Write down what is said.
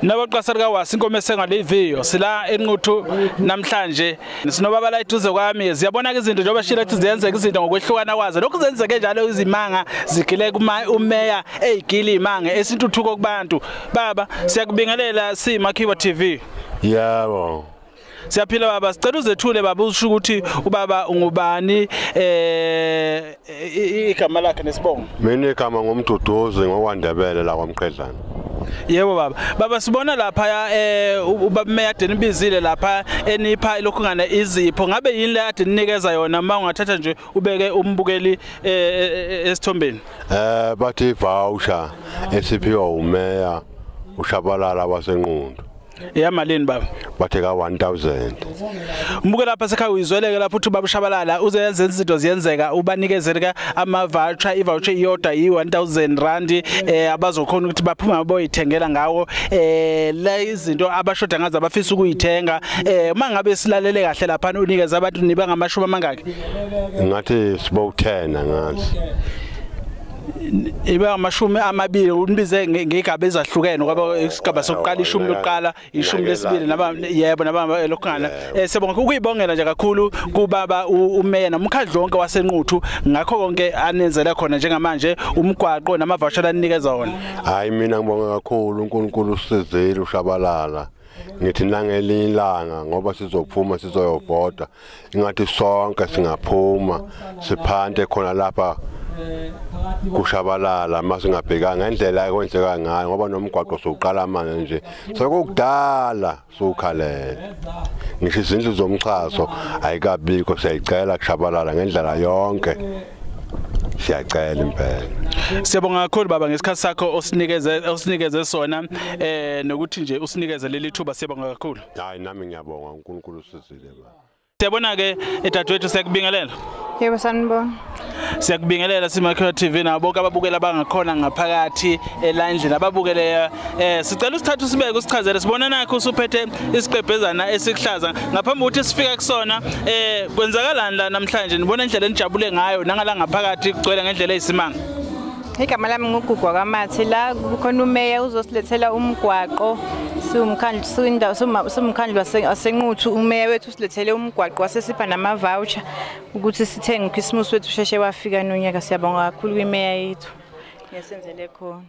Nabaqasari kaWasi inkomo esengale sila eNquthu namhlanje sinobaba la eduze kwami ziyabona ke izinto njengoba shila ethi ziyenzeka izinto ngokwehlukana kwazo lokhu zenzeke njalo izimanga zigile kuma umeya eyigili imanga esintuthuko kubantu. Baba siyakubingelela siMakhiwa TV. Yebo. Siyaphila baba, sicela uzethule baba usho ukuthi ubaba ungubani igama lakhe nesibongo. Mina igama ngumduduzi ngokwaNdebele la kwaMqedlana. Yebo baba. Baba sibona lapha ubaba meya denibizile lapha enipha lokhu ngane izipho. Ngabe yini le ade ninikeza yona uma ungathatha nje ubeke umbukeli esithombeni? Bathi voucher esiphiwa umeya uShabalala waseNquthu. Eyamalini baba? Bathe ka 1000. Umbuke lapha sekhaya uyizweleke lapho uthi baba uShabalala uzenza izinto ziyenzeka ubanikezele ka ama voucher, i voucher iyodwa i 1000 rand abazokhona ukuthi baphume boyithengela ngawo la izinto abashoda ngazo abafisa ukuyithenga. Uma ngabe silalele kahle lapha unikeza abantu niba ngamashumi amangaki? Ngathi sibo 10 ngathi. Iba amashumi amabili unibize ngegaba ezahlukene ngoba isigaba sokuqala ishumi lokuqala ishumi lesibili naba yebo naba lokuqala. Siyabonga ukuyibongela nje kakhulu kubaba umeya nomkhandlu wonke waseNquthu ngakho konke anenzele khona njengamanje umgwaqo namavoucher anikeza wona. Hayi mina ngibonga kakhulu uNkulunkulu usizile uShabalala. Ngithi nangelinye ilanga ngoba sizophuma sizoyovota ingathi sonke singaphuma siphante khona lapha kuShabalala masingabhekanga ngendlela ekwenzeka ngayo ngoba nomgwaqo soqala manje nje sekukudala sukhalela ngisho izindlu zomxhaso ayikabikho siyayicela kuShabalala ngendlela yonke siyacela impela. Siyabonga kakhulu baba ngesikhathi sakho osinikeze sona nokuthi nje usinikeze leli thuba, siyabonga kakhulu. Hayi nami ngiyabonga uNkulunkulu usizile baba. Siyabona ke dadewethu siyakubingelela. Yebo sanibona. Siyakubingelela siMakhiwa TV nabo bonke ababukela abangakhona ngaphakathi elandlini ababukele. Sicela usithathe usibeke usichazele sibona nakho usuphethe isiqebhezana esikuhlaza ngaphambi ukuthi sifika kusona kwenzakalani la namhlanje nibona indlela enijabule ngayo nangala ngaphakathi kugcwele ngendlela eyisimanga. Igama lami nguGugwa kaMathi la kukhona umeya uzosilethela umgwaqo siwumkhandlu waseNquthu umeya wethu usilethele umgwaqo wasesipha nama voucher ukuthi sithenge uChristmas wethu usheshe wafika nonyaka. Siyabonga kakhulu kwimeya yethu yasenzele khona.